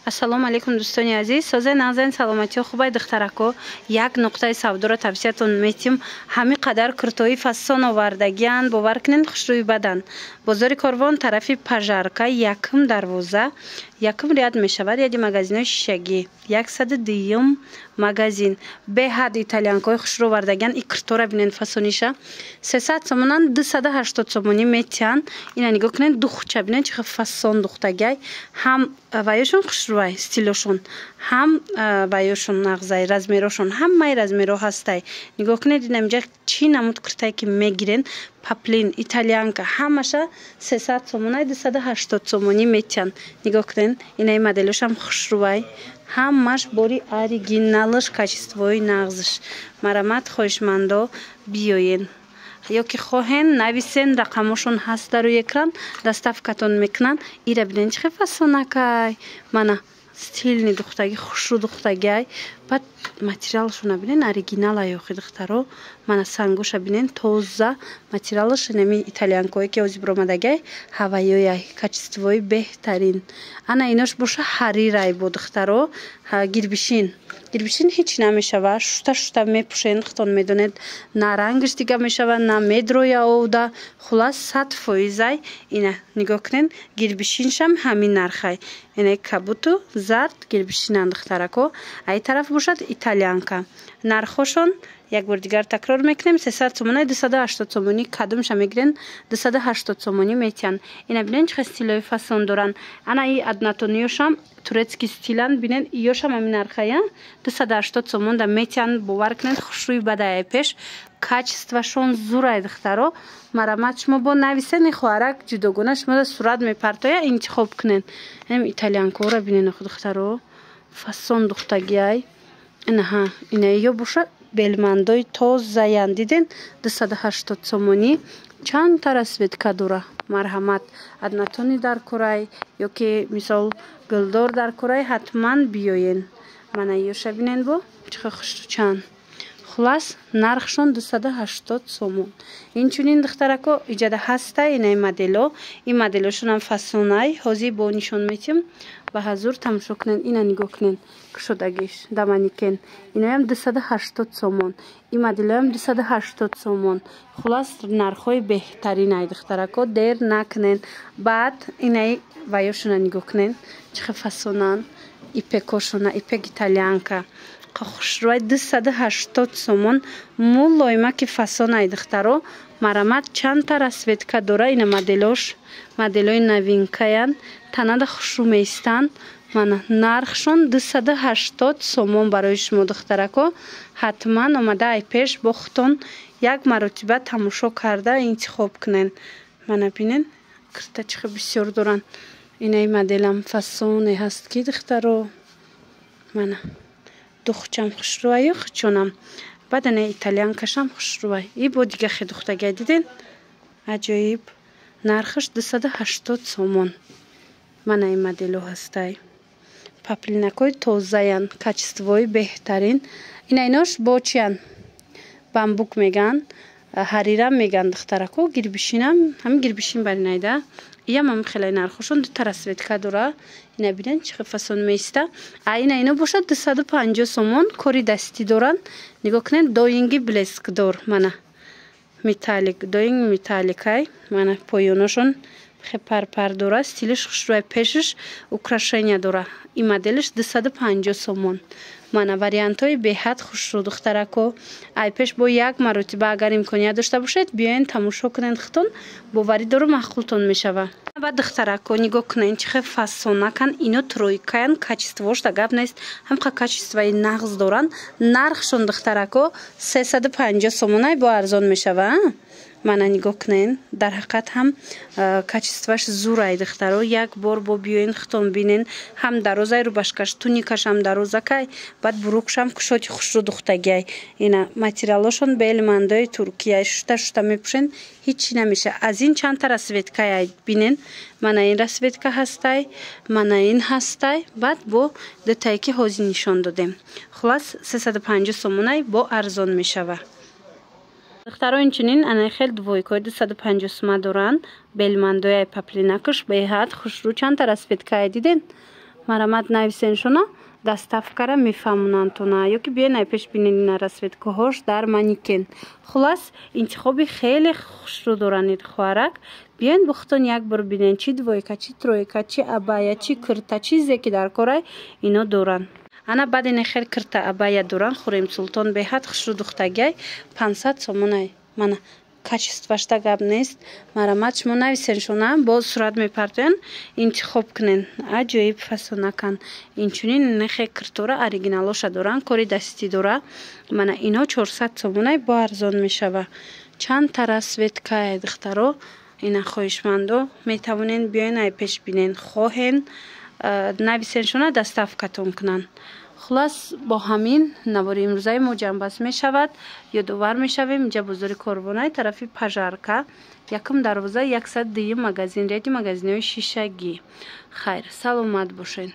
Ассалому алайкум, дӯстони азиз, созе нағзен, саломатиҳо хубай, духтарако. Як нуқтаи савдоро тавсиятон метим. Ҳамин қадар куртои фасон овардагиянд, бовар кунед, хушрӯи бадан. Бозори Корвон, тарафи Пожарка, якум дарвоза, якум ряд мешавад, ряди магазинҳои шишагӣ, 102-юм магазин. Беҳад итальянкаҳои хушрӯ овардагиянд. И куртора бинед, фасониша 300 сомонан, 280 сомонӣ метиҳанд. Ина нигоҳ кунед, духча бинед, чӣ фасон духтагиай. Ҳам ваёшон хушрӯай, стилошон ҳам ваёшон нағзай, размерошон ҳамаи размеро ҳастай. Нигоҳ кунед, инаминҷа чӣ намуд куртае ки мегирен, поплин, итальянка, ҳамаша 300 сомонай, 280 сомонӣ метиҳанд. Нигоҳ кунед, инаи моделошам хушрӯай, ҳамаш бори оригиналш, качествои нағзш. Марамат, хоҳишмандо, биёен ё ки хоҳен, нависен, рақамошон ҳаст дар рӯи экран, доставкатон мекунанд. Ира бинен, чӣ хел фасонакай, мана, стильный духтаги, хушрӯ духтагиай. Баъд материалшона бинен, оригиналай охи, духтаро. Мана, сангоша бинен, тоза материалаш. Инами итальянкое ки ҳозир биромадагиай, ҳаваёяй, качествои беҳтарин. Ана инош боша, ҳарирай бо, духтаро, гирбишин. Гирбишин ҳеҷ намешава, шуста шуста мепӯшен, худтон медонед, на рангаш дига мешава, на медроя овда. Хулас, 100 фоизай. Ина нигоҳ кунед, гирбишиншам ҳамин нархай. Ина кабуту зард гирбишинан, духтарако. Ай тараф бошад итальянка. Нархошон як бор дигар такрор мекунем: 300 сомона, 280 сомонӣ. Кадомша мегирен, 280 сомонӣ метиҳанд. Ина бинен, чӣ хел стилои фасон доранд. Ана и однотониёшам турецкий стилан, бинен, иёшам ҳамин нархая, 280 сомон да метиҳанд. Бовар кунед, хушрӯи бадае, пеш качествашон зурай, духтаро. Марамат, шумо бо нависен, хоҳарак ҷудогона шумо сурат мепартоя, интихоб кунед. Ин итальянкаҳоро бинен, духтаро, фасон духтагиай. Инаҳа, ина ё боша, белмандои тозаян, диден, 280 сомонӣ. Чандта расцветка дора. Марҳамат, однотонный дар курай ё ки мисол гулдор дар курай, ҳатман биёен. Мана ёша бинен, бо чӣ хушрӯчанд. Хулас, нархшон 280 сомон. Инчунин, духтарако, иҷада ҳаста инаи модело. Ин моделошонам фасонай, ҳозир бо нишон метиҳам ба ҳазур, тамошо кунед. Ина нигоҳ кунед, кушодагиш да манекен. Иноям 280 сомон, ин моделоям 280 сомон. Хулас, нархҳои беҳтаринай, духтарако, дер накунед. Баъд инаи ваёшона нигоҳ кунед, чӣ хел фасонанд ипекошона, ипек итальянка хушрӯай, 280 сомон, мулоимаки фасонай, духтаро. Марамат, чандта расцветка дора. Ина моделош, моделои новинкаянд, танада хушрӯ меистанд. Мана, нархшон 280 сомон барои шумо, духтарако. Ҳатман омада, ай пеш бо худтон як маротиба тамошо карда интихоб кунед. Мана бинен, кирта чӣ хел бисёр доранд. Инаи моделам фасоне ҳаст ки, духтаро, мана, духчам хушрӯаю хучонам. Баъд ана итальянкашам хушрӯай, и бо дига хе духтагай, диден, аҷоиб. Нархаш 280 сомон. Мана ин модело ҳастай, поплинакҳои тозаянд, качествои беҳтарин. Ина инош бо чиян, бамбук меган, ҳарирам меган, духтарако, гирбишинам ҳамин гирбишин баринайда. Иям ҳам хеле нархошон, дута расцветка дора. Ина бинен, чӣ хел фасон меиста. А ина ино бошад 250 сомон, кори дастӣ доранд. Нигоҳ кунед, доинги блескдор, мана, металлик, доинг металликай. Мана, поёношон хе парпар дора, стилиш хушрӯай, пешаш украшения дора. Ин моделаш 250 сомон. Мана, вариантҳои беҳад хушрӯ, духтарако. Ай пеш бо як маротиба, агар имконият дошта бошед, биёен, тамошо кунед худтон, боварӣ дору, маъқултон мешава. Баъд, духтарако, нигоҳ кунед, чӣ хел фасонакан ино, тройкаян, качествош да гап нест, ҳамқа качествои нағз доранд. Нархшон, духтарако, 350 сомонай, бо арзон мешава. Мана, нигоҳ кунед, дар ҳақиқат ҳам качествоаш зурай, духтаро. Як бор бо биёен, худтон бинен. Ҳам дарозай рубашкаш, туникашам дарозакай, баъд бурукшам кушоти хушрӯ духтагиай. Ина материалошон белмандои туркияй, шуста шуста мепӯшен, ҳичи намеша. Аз ин чандта расцветкай бинен. Мана ин расцветка ҳастай, мана ин ҳастай, баъд бо дутае ки ҳозир нишон додем. Хулас, 350 сомонай, бо арзон мешава, духтаро. Инчунин ана хел двойкаҳои 250 сума доранд, белмандояй, поплинакаш беҳад хушрӯ, чандта расцветкае, диден. Марамат, нависеншона, доставкара мефаҳмонандтона, ё ки биёен, ай пеш бинен. Ина расцветкаҳош дар манекен. Хулас, интихоби хеле хушрӯ доранд. Хоҳарак, биёен, бухтон як бор бинен, чи двойка, чи тройка, чи абая, чи кирта, чизе ки дар корай, ино доранд. Ана баъд ина хел кирта, абая доранд. Хурем Султон беҳад хушрӯ духтагиай, 500 сомонай. Мана, качествашта гап нест. Марамат, шумо нависеншона, боз сурат мепартоян, интихоб кунен. Аҷоиб фасонакан. Инчунин нехе киртора оригиналоша доранд, кори дастӣ дора. Мана, ино 400 сомонай, бо арзон мешава. Чандта расцветкае, духтаро. Ина, хоҳишмандо метавонен биёен, ай пеш бинен, хоҳен, нависеншона, доставкатон кунанд. Хулас, бо ҳамин навори имрӯзаи мо ҷамъбаст мешавад. Ёдовар мешавем: инҷа бозори Корвонаи, тарафи Пожарка, якум дарвоза, 102-юм магазин, ряди магазинҳои шишагӣ. Хайр, саломат бошед.